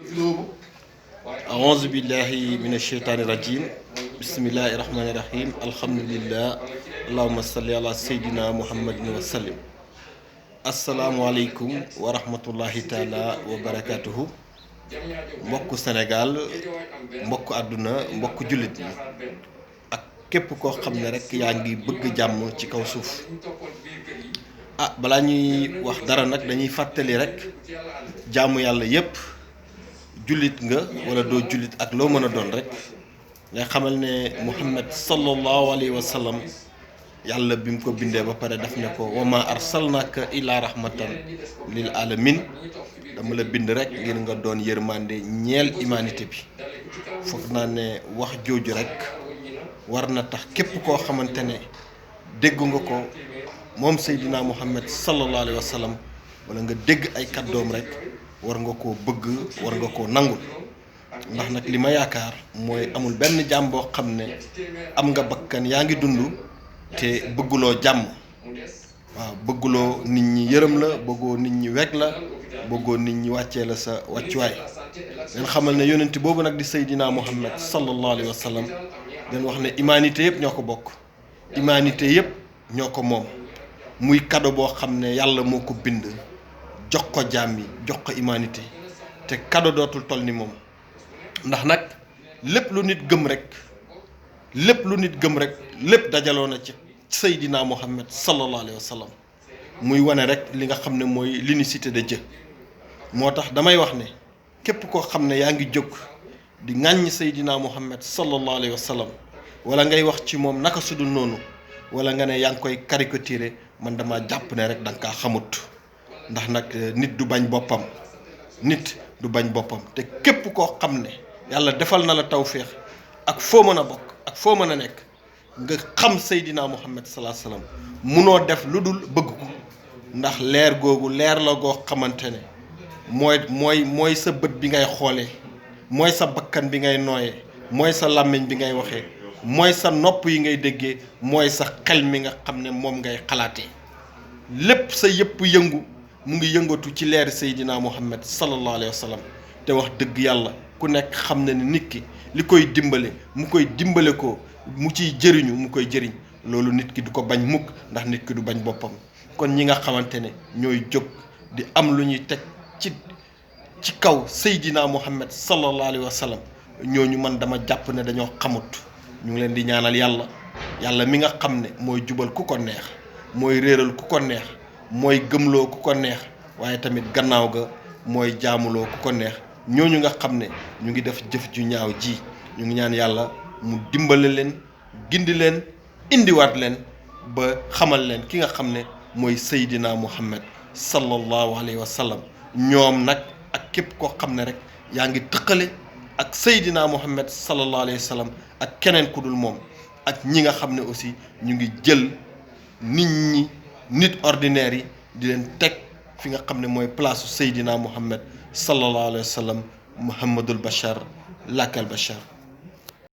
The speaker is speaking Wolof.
أعوذ بالله من الشيطان الرجيم بسم الله الرحمن الرحيم الحمد لله اللهم صل على سيدنا محمد وسلم السلام عليكم ورحمة الله تعالى وبركاته mbokku Sénégal mbokku àdduna mbokku jullit yi ak képp koo xam ne rek yaa ngi bëgg jàmm ci kaw suuf balaa ñuy wax dara nag dañuy fàttali rek jaamu yàlla yépp jullit nga wala doo jullit ak loo mën a doon rek nga xamal ne Muhammad sallallahu alayhi wa sallam yàlla bi mu ko bindee ba pare daf ne ko wa ma arsalnaka illa rahmatan lil alamin dama la bind rek ngir nga doon yërmande ñeel humanité bi foog naa ne wax jooju rek war na tax képp koo xamante ne dégg nga ko moom Seydina Muhammad sallallahu alayhi wa sallam wala nga dégg ay kàddoom rek war nga koo bëgg war nga koo nangul ndax nag li ma yaakaar mooy amul benn jàmm boo xam ne am nga bakkan yaa ngi dund te bëgguloo jàmm waaw bëgguloo nit ñi yërëm la bëggoo nit ñi weg la bëggoo nit ñi wàccee la sa wàccuwaay leen xamal ne yonent boobu nag di Seydina Muhammad sallallahu alayhi wa sallam den wax ne humanité yëpp ñoo ko bokk humanité yëpp ñoo ko moom muy cadeau boo xam ne yàlla moo ko bind jox ko jaam yi jox ko humanité te cadeau dootul toll ni moom ndax nag lépp lu nit gëm rek lépp dajaloo na ci Seydina Muhammad sallallahu alayhi wa sallam muy wane rek li nga xam ne mooy l'unicité de Dieu moo tax damay wax ne képp koo xam ne yaa ngi jóg di ŋàññ Seydina Muhammad sallallahu alayhi wa sallam wala ngay wax ci moom naka sudul noonu wala nga ne yaa ngi koy caricaturer man dama jàpp ne rek danga kaa xamut ndax nag nit du bañ boppam te képp koo xam ne yàlla defal na la tawféex ak foo mën a bokk ak foo mën a nekk nga xam Seydina Muhammad sallallahu alayhi wasallam munoo def lu dul bëgg ko ndax leer googu leer la goo xamante ne mooy sa bët bi ngay xoolee mooy sa bakkan bi ngay nooyee mooy sa làmmiñ bi ngay waxee mooy sa nopp yi ngay déggee mooy sa xel mi nga xam ne moom ngay xalaatee lépp sa yëpp yëngu mu ngi yëngatu ci leer Seydina Muhammad sallallahu alayhi wa sallam te wax dëgg yàlla ku nekk xam na ni nit ki li koy dimbale mu koy dimbale ko mu ciy jëriñu mu koy jëriñ loolu nit ki du ko bañ mukk ndax nit ki du bañ boppam kon ñi nga xamante ne ñooy jóg di am lu ñuy teg ci kaw Seydina Muhammad sallallahu alayhi wa sallam ñooñu man dama jàpp ne dañoo xamut ñu ngi leen di ñaanal yàlla mi nga xam ne mooy jubal ku ko neex mooy réeral ku ko neex mooy gëmloo ku ko neex waaye tamit gannaaw ga mooy jaamuloo ku ko neex ñooñu nga xam ne ñu ngi def jëf ju ñaaw ji ñu ngi ñaan yàlla mu dimbale leen gindi leen indiwaat leen ba xamal leen ki nga xam ne mooy Seydina Muhammad sallallahu alayhi wa sallam ñoom nag ak képp koo xam ne rek yaa ngi tëqale ak Seydina Muhammad sallallahu alayhi wa sallam ak keneen ku dul moom ak ñi nga xam ne aussi ñu ngi jël nit ordinaire yi di leen teg fi nga xam ne mooy place Seydina Muhammad sallallahu alayhi wa sallam Muhammadul Bachar lakal Bachar